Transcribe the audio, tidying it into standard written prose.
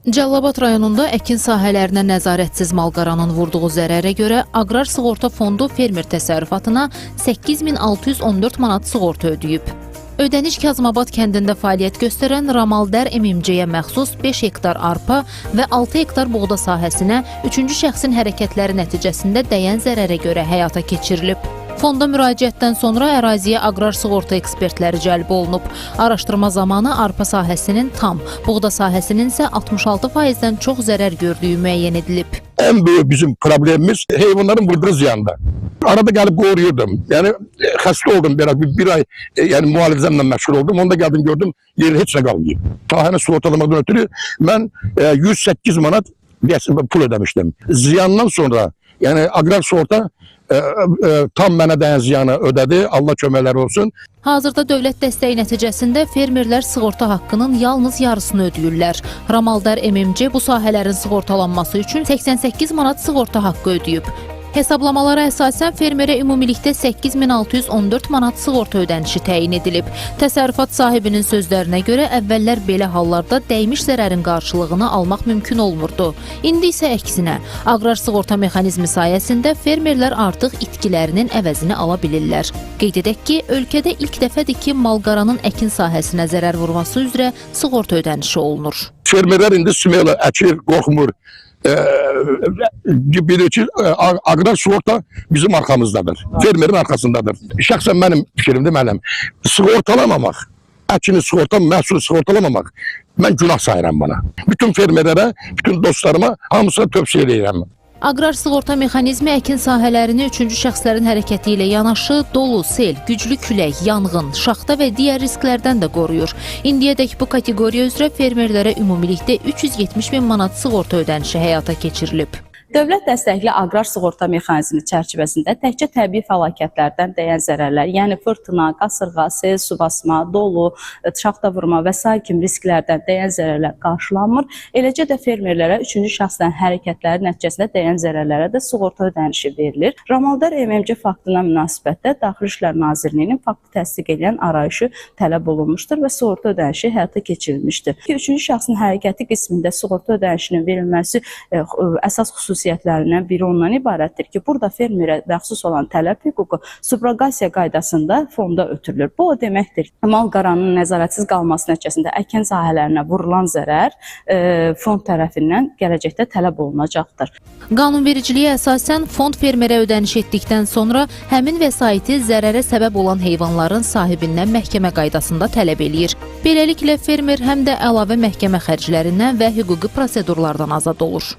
Cəlilabad rayonunda əkin sahələrinə nəzarətsiz malqaranın vurduğu zərərə görə Aqrar Sığorta Fondu fermer təsərrüfatına 8614 manat sığorta ödəyib. Ödəniş Kazımabad kəndində fəaliyyət göstərən Ramaldər MMC-yə məxsus 5 hektar arpa və 6 hektar buğda sahəsinə üçüncü şəxsin hərəkətləri nəticəsində dəyən zərərə görə həyata keçirilib. Fonda müraciətdən sonra əraziyə aqrar sığorta ekspertləri cəlb olunub. Araşdırma zamanı arpa sahəsinin tam, buğda sahəsinin isə 66%-dən çox zərər gördüyü müəyyən edilib. En büyük bizim problemimiz hayvanların vurduğu ziyanda. Arada gelip koruyordum. Yani hasta oldum biraz bir ay yani mualicemle meşgul oldum. Onda geldim gördüm yeri hiç ne kalmıyor. Sahəni sığortalamaktan ötürü ben 108 manat pul ödemiştim. Ziyandan sonra yani agrar sığorta tam mənə dəyən ziyanı ödədi. Allah köməkləri olsun. Hazırda dövlət dəstəyi nəticəsində fermerlər sığorta haqqının yalnız yarısını ödəyirlər. Ramaldər MMC bu sahələrin sığortalanması üçün 88 manat sığorta haqqı ödəyib. Hesablamalara əsasən fermerə ümumilikdə 8614 manat sığorta ödənişi təyin edilib. Təsərrüfat sahibinin sözlərinə görə əvvəllər belə hallarda dəymiş zərərin qarşılığını almaq mümkün olmurdu. İndi isə əksinə, aqrar sığorta mexanizmi sayəsində fermerlər artıq itkilərinin əvəzini ala bilirlər. Qeyd edək ki, ölkədə ilk dəfədir ki, malqaranın əkin sahəsinə zərər vurması üzrə sığorta ödənişi olunur. Fermerler indi smela əkir, qorxmur. Bilir ki, aqrar sığorta bizim arkamızdadır. Fermerin arkasındadır. Şəxsən mənim fikrimdir, mənim. Sığortalamamaq, əkini sığorta, məhsulu sığortalamamaq mən günah sayıram bana. Bütün fermerlərə, bütün dostlarıma hamısına tövsiyə edirəm. Aqrar sığorta mexanizmi əkin sahələrini üçüncü şəxslərin hərəkəti ilə yanaşı dolu, sel, güclü külək, yanğın, şaxta və digər risklərdən də qoruyur. İndiyədək bu kateqoriya üzrə fermerlərə ümumilikdə 370 min manat sığorta ödənişi həyata keçirilib. Dövlət dəstəkli aqrar sığorta mexanizmi çərçivəsində təkcə təbii fəlakətlərdən dəyən zərərlər, yəni fırtına, qasırğa, sel, su basma, dolu, şaxta vurma və sair kimi risklərdən dəyən zərərlər qarşılanmır. Eləcə də fermerlərə üçüncü şəxslərin hərəkətləri nəticəsində dəyən zərərlərə də sığorta ödənişi verilir. Ramaldar MMC faktına münasibətdə Daxili İşlər Nazirliyinin faktı təsdiq edən arayışı tələb olunmuşdur və sığorta ödənişi həyata keçirilmişdir. Üçüncü şəxsin hərəkəti qismində sığorta ödənişinin verilməsi əsas xüsusiyyətlərindən biri ondan ibarətdir ki, burada fermerə məxsus olan tələb hüququ subrogasiya qaydasında fonda ötürülür. Bu o deməkdir ki, mal-qaranın nəzarətsiz qalması nəticəsində əkin sahələrinə vurulan zərər fond tərəfindən gələcəkdə tələb olunacaqdır. Qanunvericiliyə əsasən fond fermerə ödəniş etdikdən sonra həmin vəsaiti zərərə səbəb olan heyvanların sahibindən məhkəmə qaydasında tələb eləyir. Beləliklə fermer həm də əlavə məhkəmə xərclərindən və hüquqi prosedurlardan azad olur.